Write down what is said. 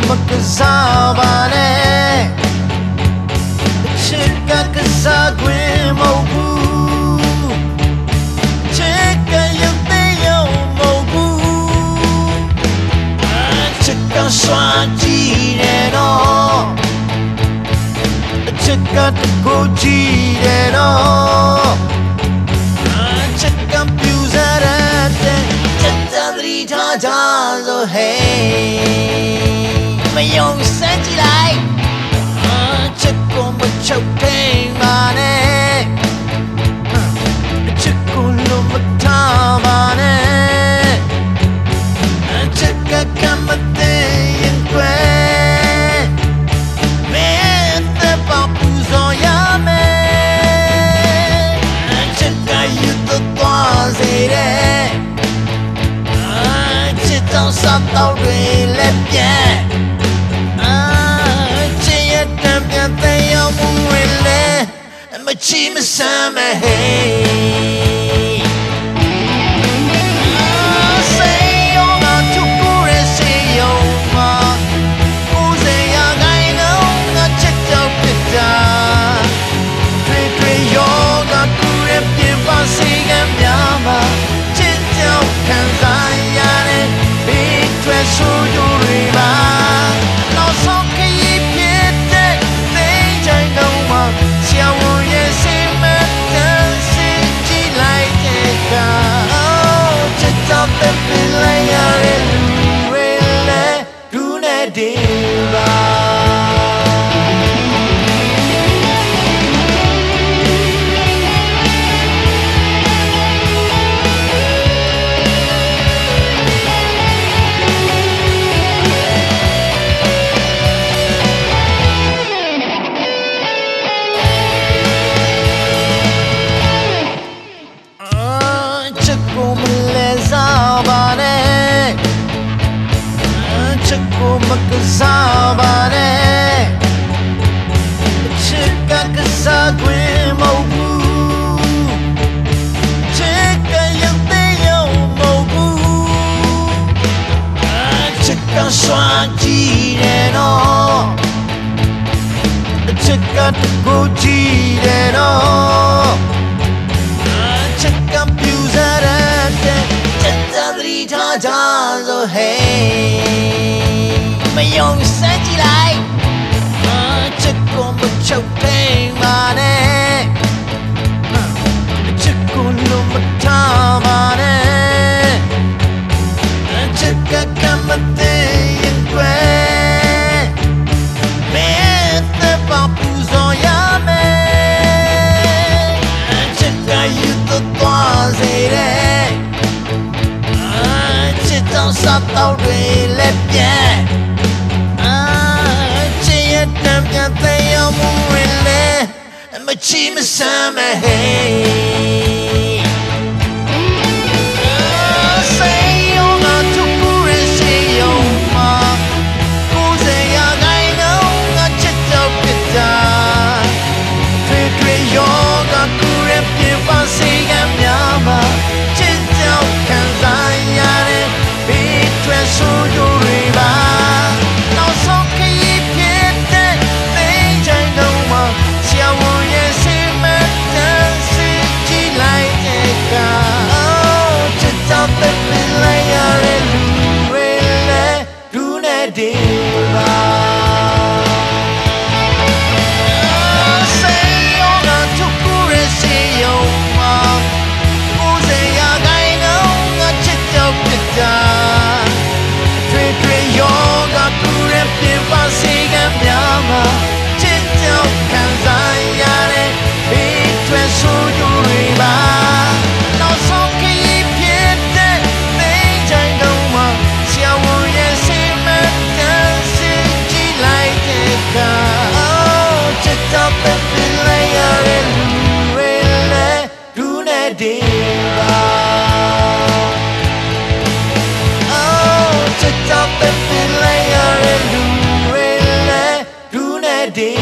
မကစၢ်ဘၣ်န့ၣ်, ဆ့ကၤကစၢ်ကွ့မုၢ်ပူၤ, ဆ့ကၤယုၢ်သ့ၣ်ယုၢ်မုၢ်ပူၤ, ဆ့ကၤစွါကံၣ်န့ၣ်နီၤ, ဆ့ကၤတကိးကံၣ်န့ၣ်နီၤ, ဆ့ကၤပျူၤစဲဒၣ်တဲ, ဆ့ကၤသရံထီၣ်တၢ်စိၤဟဲ, မယုံစဲကံၣ်လဲၣ်, ဆ့ကၤမဆူၣ်ဖဲမးန့ၣ်, ဆ့ကၤလိၣ်မထါဘၣ်န့ၣ်, ဆ့ကၤကမၤသ့ယကွဲ, မ့ၢ်သ့ပာ်ပူၤစီၤယၤမဲ, ဆ့ကၤယုၢ်သသွီစ့ဒဲး, ဆ့ကၤစးသီဒွဲလဲၤပျဲ, ဆ့ယတၢ်ပျဲသ့ယီမူဝဲလဲၣ်, မဆံးမဆါမဟဲ စ့ယိၤမၤထူၣ်ကူရဲစ့ယိၤမၤ, ကူစ့ယၤဂၤနီၤ ငါဆ့ကၤပျဲတၢ်, ထွဲထွဲယီၤဂၤကူရဲပျဲဘၣ်စ့ကၤမၤ, ဆ့ကၤခံစားရတယ်, ဘ့ထွဲဆိယိၤရ့ဘၣ်, နီၢ်ဆီခယံၣ်ဖျဲးတဲ, သ့ယဲၢ်နီၤမၤ, ဆရာဝန်ရဲ့ ဆေးမှတ်တမ်းစစ်ကြည့်လိုက်တဲ့အခါ, ချစ်တော့ပဲပင်လိုက်ရတဲ့လူတွေလည်း သူနဲ့ဒ့ဘၣ်. ဆ့ကၤမလဲၤစၢ်ဘၣ်န့ၣ်, ဆ့ကၤမကစၢ်ဘၣ်န့ၣ်, ဆ့ကၤကစၢ်ကွ့မုၢ်ပူၤ, ဆ့ကၤယုၢ်သ့ယုၢ်မုၢ်ပူၤ, ဆ့ကၤစွါကံၣ်န့ၣ်နီၤ, ဆ့ကၤတကိးကံၣ်န့ၣ်နီၤ, ဆ့ကၤပျူၤစဲဒၣ်တဲ, ဆ့ကၤသရံထီၣ်တၢ်စိၤဟဲ, မယုံစဲကံၣ်လဲၣ်, ဆ့ကၤမဆူၣ်ဖဲမးန့ၣ်, ဆ့ကၤလိၣ်မထါဘၣ်န့ၣ်, ဆ့ကၤကမၤသ့ယကွဲ, မ့ၢ်သ့ပာ်ပူၤစီၤယၤမဲ, ဆ့ကၤယုၢ်သသွီစ့ဒဲး, ဆ့ကၤစးသီဒွဲလဲၤပျဲ, ဆ့ယတၢ်ပျဲသ့ယီမူဝဲလဲၣ်, မဆံးမဆါမဟဲ စ့ယိၤမၤထူၣ်ကူရဲစ့ယိၤမၤ, ကူစ့ယၤဂၤနီၤ ငါဆ့ကၤပျဲတၢ်, ထွဲထွဲယီၤဂၤကူရဲပျဲဘၣ်စ့ကၤမၤ, ဆ့ကၤခံစားရတယ်, ဘ့ထွဲဆိယိၤရ့ဘၣ်, နီၢ်ဆီခယံၣ်ဖျဲးတဲ, သ့ယဲၢ်နီၤမၤ, ဆရာဝန်ရဲ့ ဆေးမှတ်တမ်းစစ်ကြည့်လိုက်တဲ့အခါ, ချစ်တော့ပဲပင်လိုက်ရတဲ့လူတွေလည်း သူနဲ့ဒ့ဘၣ်. စ့ယိၤမၤထူၣ်ကူရဲစ့ယိၤမၤ, ကူစ့ယၤဂၤနီၤ ငါဆ့ကၤပျဲတၢ်, ထွဲထွဲယီၤဂၤကူရဲပျဲဘၣ်စ့ကၤမၤ, ဆ့ကၤခံစားရတယ်, ဘ့ထွဲဆိယိၤရ့ဘၣ်, နီၢ်ဆီခယံၣ်ဖျဲးတဲ, သ့ယဲၢ်နီၤမၤ, ဆရာဝန်ရဲ့ ဆေးမှတ်တမ်းစစ်ကြည့်လိုက်တဲ့အခါ, ချစ်တော့ပဲပင်လိုက်ရတဲ့လူတွေလည်း သူနဲ့ဒ့ဘၣ်. ချစ်တော့ပဲပင်လိုက်ရတဲ့လူတွေလည်း သူနဲ့ဒ့